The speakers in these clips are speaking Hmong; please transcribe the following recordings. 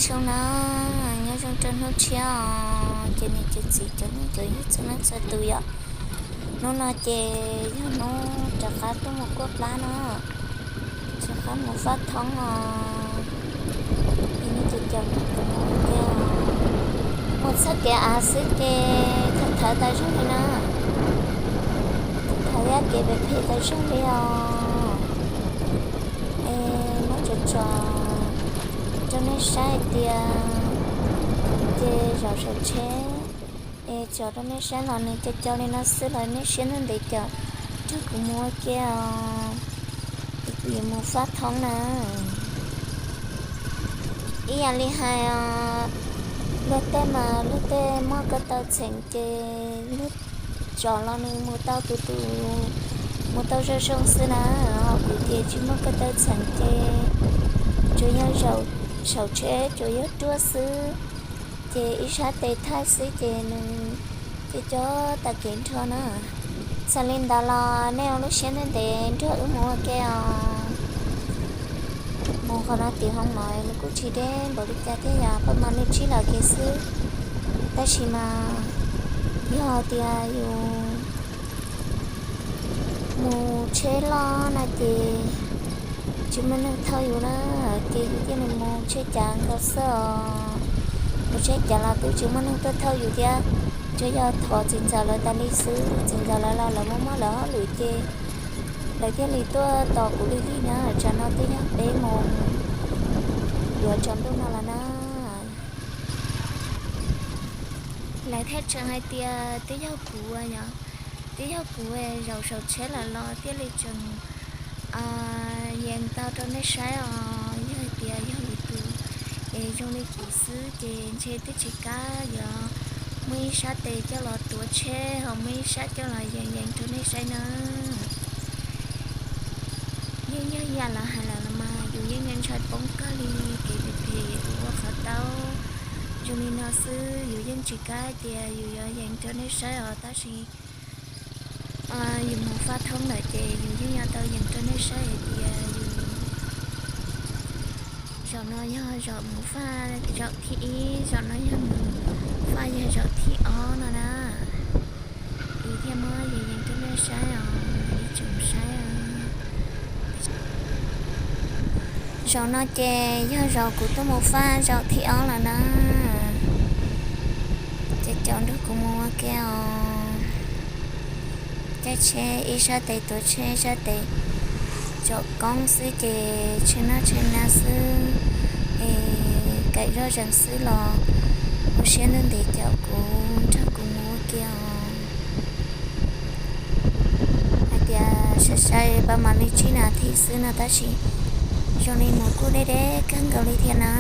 Zoo na, nyob zoo rau hnub tshiab os, ces niam ces txiv cov niam cov txiv txhua leej txhua tus yom. Hnub no ces yog hnub rov qab tuaj mus kuaj plab no, rov qab mus faj thoob os. Ces nej cov caum nrog kuv mus ua ke os. Mus txoj kev av xwb ces thawv thawv tas zog li na, thawv thawv kev phem phem tas zog li os. Es muab tso tso rau nej saib hais tias, ces zaum saum tsheb es tso rau nej saib los nws co co li no xwb los nej siab ntev ntev caum nrog kuv mus ua ke os. Es kuv yuav mus faj thoob na. Ib yam li hais os, luag tej mas luag tej muaj ko taw txheem ces luag tso los nws mus tau tus tus, mus tau zoo zoo xwb na. Ho kuv ces tsis muaj ko taw txheem ces tsuas yog saum tsheb tsuas yog ruaj xwb, ces ib sab tes thaij xwb ces nws co co tag kev nrho na. Txawm li ntawd los nej ua lub siab ntev ntev nrog wb mus ua ke os. Mus qhov no tim Hoo Mom nws kuj tsis deb npaum li cas thiab yom, pab mas li tsib lawm kev xwb. Tab sis mas yog tias yus mus tsheb loj no ces tsis muaj neeg thauj yus na, ces yus thiaj li mus tsheb cav nkaus xwb os. Mus tsheb cav los twb tsis muaj neeg tuaj thauj yus thiab, tsuas yog thov txiv ntxawm lawv tas li xwb, txiv ntxawm lawv los lawv muaj muab lawv hauj lwm ces lawv thiaj li tuaj tos kuv lig lig na. Tsam no twb yog peb moos yuav tsaus ntuj no lawm na. Lawv thiaj tseem hais tias twb yog kuv, yog, twb yog kuv zaum saum tsheb lawm los thiaj li tseem yees tau rau nej saib os. Yog hais tias yog lwm tus es zoo li kuv xwb ces ntshe twb tsis kam yuav muaj ib sab tes coj los tuav tsheb ho muaj ib sab coj los yees yees rau nej saib na. Yeej yog yam lawv hais lawm los mas yus yeej ntshai poob kawg li, kev phem phem yus ua qhov tau zoo li no xwb, yus yeej tsis kam tias yus yuav yees rau nej saib os. Tab sis yus mus faj thoob lawm ces yus yeej yuav tau yees rau nej saib hais tias yus zaum no yog zaum mus faj zaum thib ib, zaum no yog mus faj yog zaum thib ob no na. Kuv thiaj muab yees yees rau nej saib os, ib tsoom saib os. Zaum no ces yog zaum kuv tuaj mus faj zaum thib ob lawm na. Ces caum nrog kuv mus ua ke os. Caij tsheb ib sab tes tuav tsheb ib sab tes tsom koob xwb ces tshee noj tshee hnav xwb, es kaim zoj zees xwb los ua siab ntuj ntiv caum kuv nrog kuv mus ua ke os. Hais tias sai sai pab mam li tsib nas this xwb no tab sis zoo li mus kuj deb deb kawg nkaus li thiab na.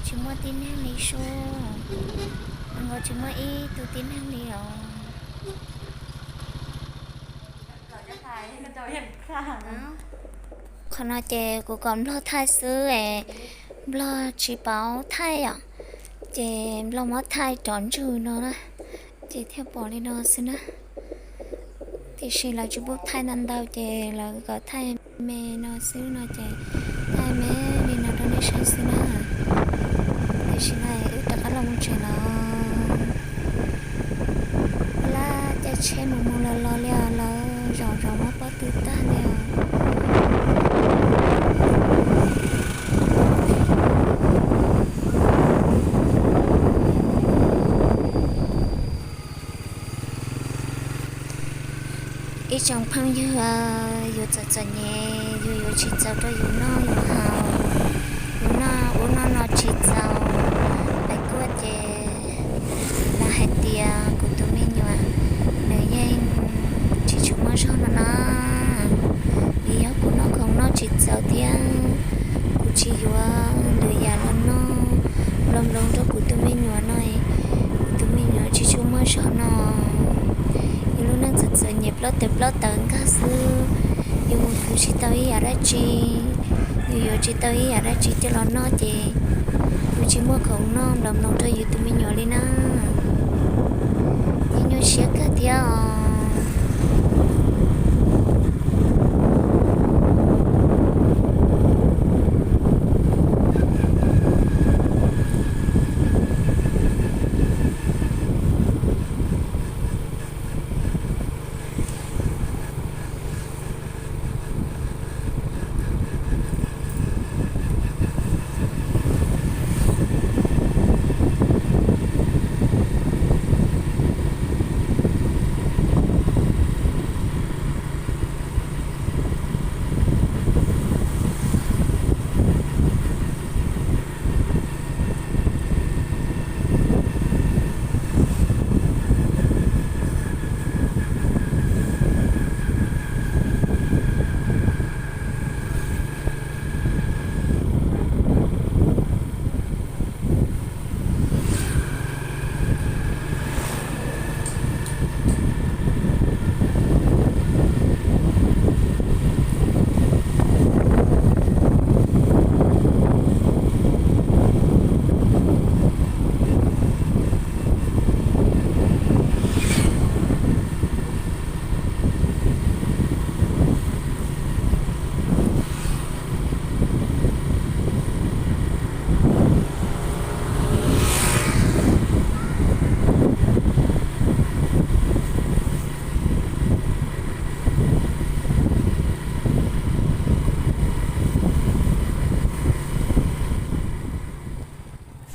Tsis muaj tib neeg li sub, nkaus tsis muaj ib tug tib neeg li os. Qhov no ces kuv kom nplog thaij xwb es nplog tsis paub thaij yom, ces nplog muab thaij cov ntswg no na, ces thiaj pom li no xwb na. Tiam sis lawv tsis pub thaij ntau ntau ces lawv kom thaij me no xwb no ces thaij me li no rau nej saib xwb na. Tiam sis no wb rov qab los mus tsev lawm. Laj caij tsheb mus mus los los li os, lawv zov zov muab pob tw tag li os. Ib tsoom phooj ywg, yus txom txom nyem yus yuav tsis txaus rau yus noj yus haus, yus noj ub noj no tsis txaus, pais kuaj ces lawv hais tias kuv tus me nyuam nws yeej tsis tshua muaj zog no na. Vim yog kuv noj khoom noj tsis txaus thiab kuv tsis yuav lwm yam los noj nploos nploos rau kuv tus me nyuam no, kuv tus me nyuam tsis tshua muaj zog no. Yus lub neej txawm txawm nyem plaub tawv plaub tawv nkag xwb, yus mus khwv tsis tau ib yam dab tsi, yus yuav tsis tau ib yam dab tsi coj los noj ces yus tsis muaj khoom noj nploos nploos rau yus tus me nyuam li na. Yeej nyuaj siab kawg thiab os.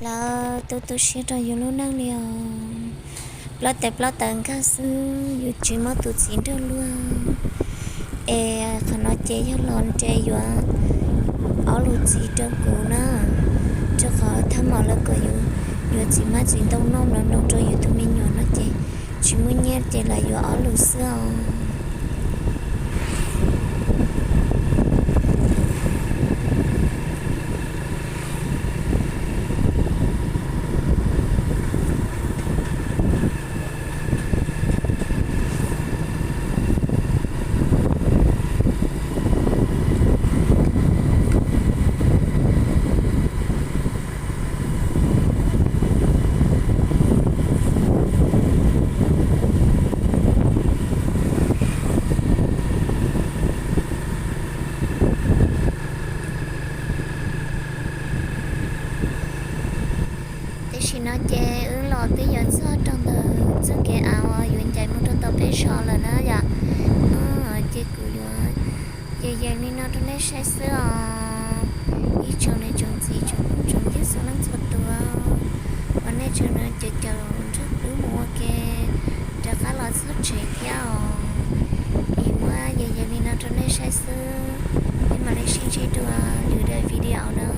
Lawv tu tu siab rau yus lub neej li os. Plaub tawv plaub tawv nkag xwb, yus tsis muaj tus txiv nrog luag. Es qhov no ces yog los nres yuav ob lus txiv rau kuv na, rau qhov thab mam lawv kom yus yuav txiv hmab txiv ntoo noj nploos nploos rau yus tus me nyuam no ces tsis muaj nyiaj ces lawv yuav ob lus xwb os. Tam sim no ces wb los twb yuav txog rau ntawm txoj kev av uas yuav ncaim mus rau tom peb zos lawm na yom. Ces kuv yuav yws yws li no rau nej saib xwb os. Ib tsoom niam tsoom txiv tsoom phooj tsoom ywg txhua leej txhua tus, uas nej tseem caum caum nrog wb mus ua ke rov qab los txog tsev thiab os. Es muab yws yws li no rau nej saib xwb, peb mam li sib ntsib dua lwm daim video na.